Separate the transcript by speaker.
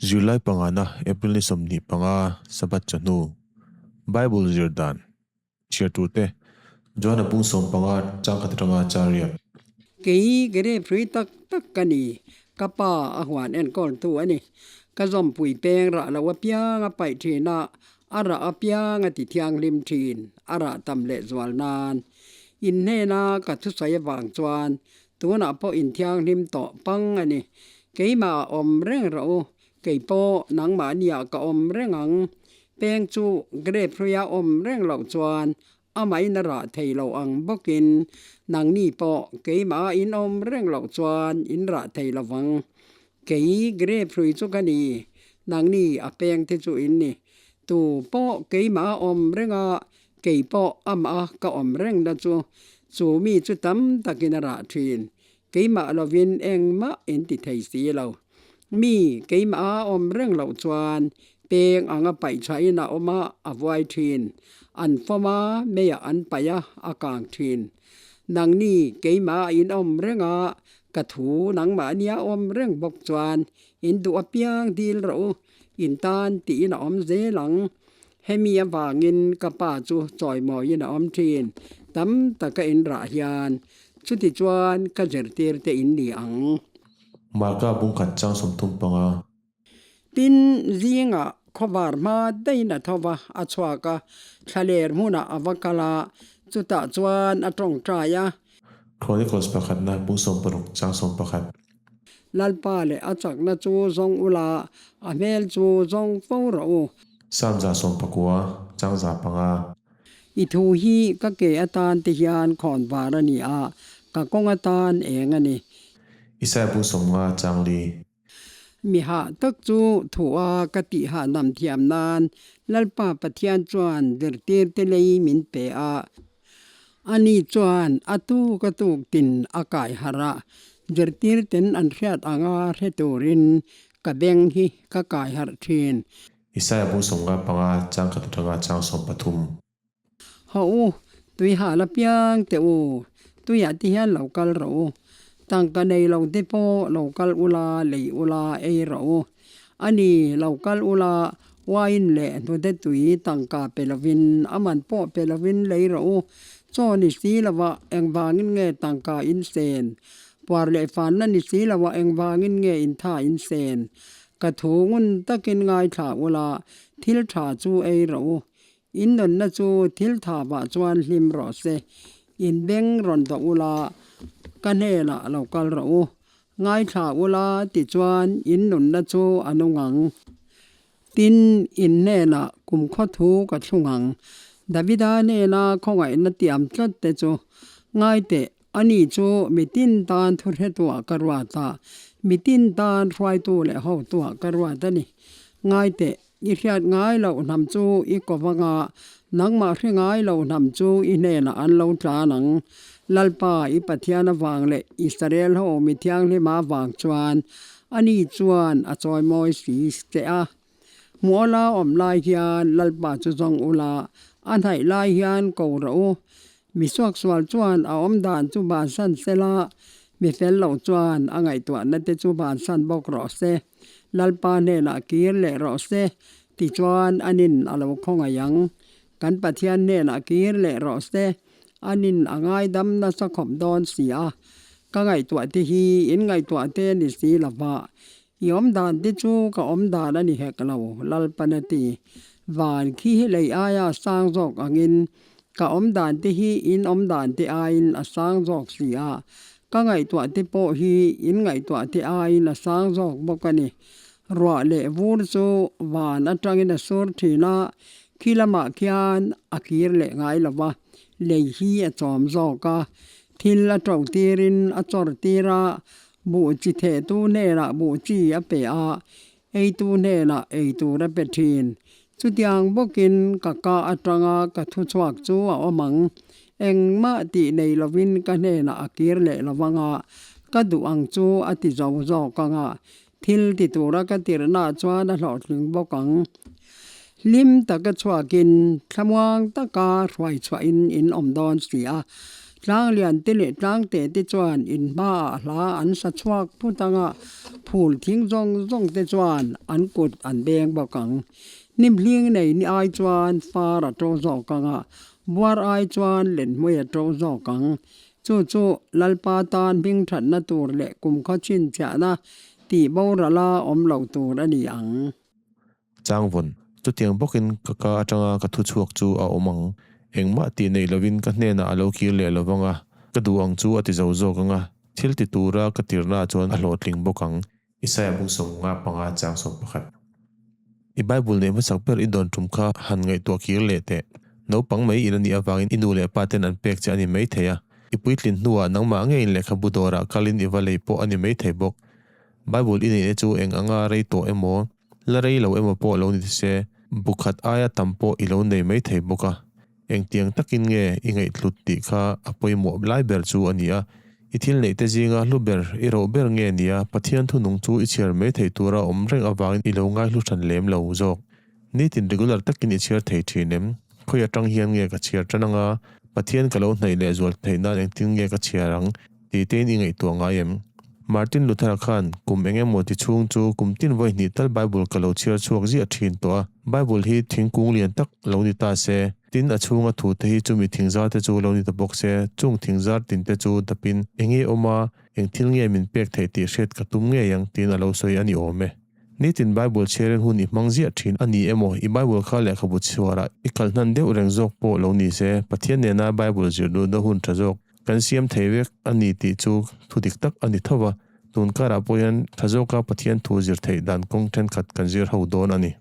Speaker 1: Zirlai pangana April ni 25 Sabbath chawhnu Bible zir dan chhiar turte Joana bung 15 chang khat atanga char riat.
Speaker 2: Kei grape hrui tak tak ka ni, ka pa a huan enkawltu a ni. Ka zawmpui peng rah lo apiang a paih thin a, a rah apiang a ti thianghlim thin, a rah tam lehzual nan. In hnena ka thusawi avang chuan Tunah pawh inthianghlim tawh pang a ni. Keimah a awm reng rawh u, kei pawh nangmahniah ka awm reng ang. Peng chu grape hruia awm reng loh chuan amahin a rah thei lo ang bawkin nangni pawh keimah a in awm reng loh chuan in rah thei lo vang. Kei grape hrui chu ka ni, nangni a peng te chu in ni. Tu pawh keimah a awm reng a, Kei pawh amah ka awm reng na chu chu mi chu tam takin a rah thin. Keimah lovin engmah in ti thei si lo. Mi keimah a awm reng loh chuan peng anga paih chhuahin a awm a, a vuai thin. An fawm a, meiah an paih a, a kang thin. Nangni keimah in awm reng a, ka thu nangmahnia awm reng bawk chuan in duh apiang dil rawh u, in tan tiin a awm zel ang. Hemi avangin ka pa chu chawimawiin a awm thin, tam taka in rah hian chuti chuan ka zirtir te in ni ang.
Speaker 1: Marka bungkhat chang 35.
Speaker 2: Tin, zingah khawvar hma daihin a tho va, a chhuak a, thlaler hmunah a va kal a, chutah chuan a tawngtai a.
Speaker 1: Chronicles pakhatna bung 60 chang 11.
Speaker 2: Lalpa leh a chakna chu zawng ula, a hmel chu zawng fo rawh u.
Speaker 1: Psalm 119, chang 500.
Speaker 2: I thu hi ka ke atan te hian khawn var a ni a, ka kawng atan eng a ni.
Speaker 1: Isaiah bung 50, chang 4.
Speaker 2: Mi hah tak chu thu a ka tih hahdam thiam nan Lalpa Pathian chuan zirtir te lei min pe a. Ani chuan a tuk a tuk tin a kai harh a, zirtir ten an hriat anga hre turin ka beng hi ka kai harh thin.
Speaker 1: Isaiah bung 55, chang khat atanga chang 13.
Speaker 2: Haw u, tui hal apiang teh u, tuiah te hian lo kal rawh u. Tangka nei lo te pawh lo kal ula, lei ula, ei rawh u. A ni, lo kal ula, wine leh hnute tui tangka pe lovin, a man pawh pe lovin lei rawh u. Chaw ni si lovah engvangin nge tangka in sen? Puar leh fanna ni si lovah engvangin nge intha in sen? Ka thu ngun takin ngaithla ula, thil tha chu ei rawh u. In nunna chu thil tha vah chuan hlim rawh se. In beng rawn dawh ula, ka hnenah lo kal rawh u. Ngaithla ula tichuan in nunna chu a nung ang. Tin, in hnenah kumkhaw thu ka thlung ang. Davida hnena khawngaihna tiam tlat te chu ngai teh, ani chu mitin tan thuhretuah ka ruat a, mitin tan hruaitu leh hotuah ka ruat a ni. Ngai teh. I hriat ngai loh hnam chu i ko vang a, nangmah hre ngai lo hnam chu i hnenah an lo tlan ang. Lalpa, i Pathian avang leh Israel ho mi thianghlima avang chuan ani chuan a chawimawi si che a. Hmuala awm lai hian Lalpa chu zawng ula, a hnaih lai hian ko rawh u. Mi suaksual chuan a awm dan chu bansan sela, mi fel lo chuan a ngaihtuahna te chu bansan bawk rawh se. Lalpa hnenah kir leh rawh se, tichuan anin a lo khawngaih ang. Kan Pathian hnenah kir leh rawh se, anin a ngaidam nasa khawp dawn si a. Ka ngaihtuah te hi in ngaihtuah te ni si lova, i awm dan te chu ka awm dan a ni hek lo, Lalpan a ti. Van khi hi lei aia sang zawk angin Ka awm dan te hi in awm dan te aiin a sang zawk si a, ka ngaihtuah te pawh hi in ngaihtuah te aiin a sang zawk bawk a ni. Ruah leh vur chu van atangin a sur thin a, khi lamah khian a kir leh ngai lo va, lei hi a chawm zawk a, thil a to tirin a chawr tir a, buh chi thehtu hnenah buh chi a pe a, Eitu hnenah ei tur a pe thin. Chutiang bawkin ka ka atanga ka thuchhuak chu a awm ang. Engmah tih nei lovin ka hnenah a kir leh lo vang a, ka duh ang chu a ti zo zawk ang a, thil ti tura ka tirhnaah chuan a hlawhtling bawk ang. Hlim taka chhuakin thlamuang taka hruai chhuahin in awm dawn si a. Tlang lian te leh tlang te te chuan in hmaah hla an sa chhuak phut ang a, phul thing zawng zawng te chuan an kut an beng bawk ang. Hnim hling nei ni ai chuan far a to zawk ang a, buar ai chuan lenhmui a to zawk ang. Chu chu Lalpa tan hming thatna tur leh kumkhaw chhinchhiahna tih borala awm lo tur a ni ang.
Speaker 1: Changvawn, chutiang bawkin ka ka atanga ka thu chhuak chu a awm ang. Engmah tih neih lovin ka hnenah a lo kir leh lo vang a, ka duh ang chu a ti zo zawk ang a, thil ti tura ka tirnaah chuan a hlawhtling bawk ang. Isaiah bung 55 chang 11. I Bible neih hmasak ber i dawn tum kha han ngaihtuah kir leh teh. Naupang mai in a nih avangin i nu leh pa ten an pek che a ni maithei a. I puitlin hnuah nangmah ngeiin lehkhabu dawrah kalin i va lei pawh a ni maithei bawk. Bible i neihna chu eng anga rei tawh emaw, la rei lo emaw pawh lo ni se, bu khat aia tam pawh i lo nei maithei bawk a. Engtiang takin nge i ngaihthlut tih kha a pawimawh lai ber chu a ni a. I thil neihte zinga hlu ber, i roh ber nge nia Pathian thunung chu i chhiar mai thei tura awm reng avangin i lo ngaihlu hran lem lo zawk. Nitin regular takin i chhiar thei thin em? Khawi atang hian nge ka chhiar tan anga Pathian ka lo hnaih leh zual theih nan engtin nge ka chhiar ang tih tein i ngaihtuah ngai em? Martin Luther-a khan kum eng emaw ti chhung chu kum tin vawi hnih tal Bible ka lo chhiar chhuak ziah thin tawh a. Bible hi thingkung lian tak lo ni ta se, tin a chhunga thute hi chumi thingzar te chu lo ni ta bawk se, chung thingzar tin te chu dapin eng nge awm a, eng thil nge min pek theih tih hriat ka tum ngei ang tiin a lo sawi a ni awm e. Nitin Bible chhiarin hun i hmang ziah thin a ni emaw, i Bible kha lehkhabu chhuarah i kal hnan deuh reng zawk pawh lo ni se, Pathian nena Bible zir duhna hun tha zawk kan siam thei vek a ni tih chu thu dik tak a ni tho va, tun karah pawh hian tha zawka Pathian thu zir theih dan kawng thenkhat kan zir ho dawn a ni.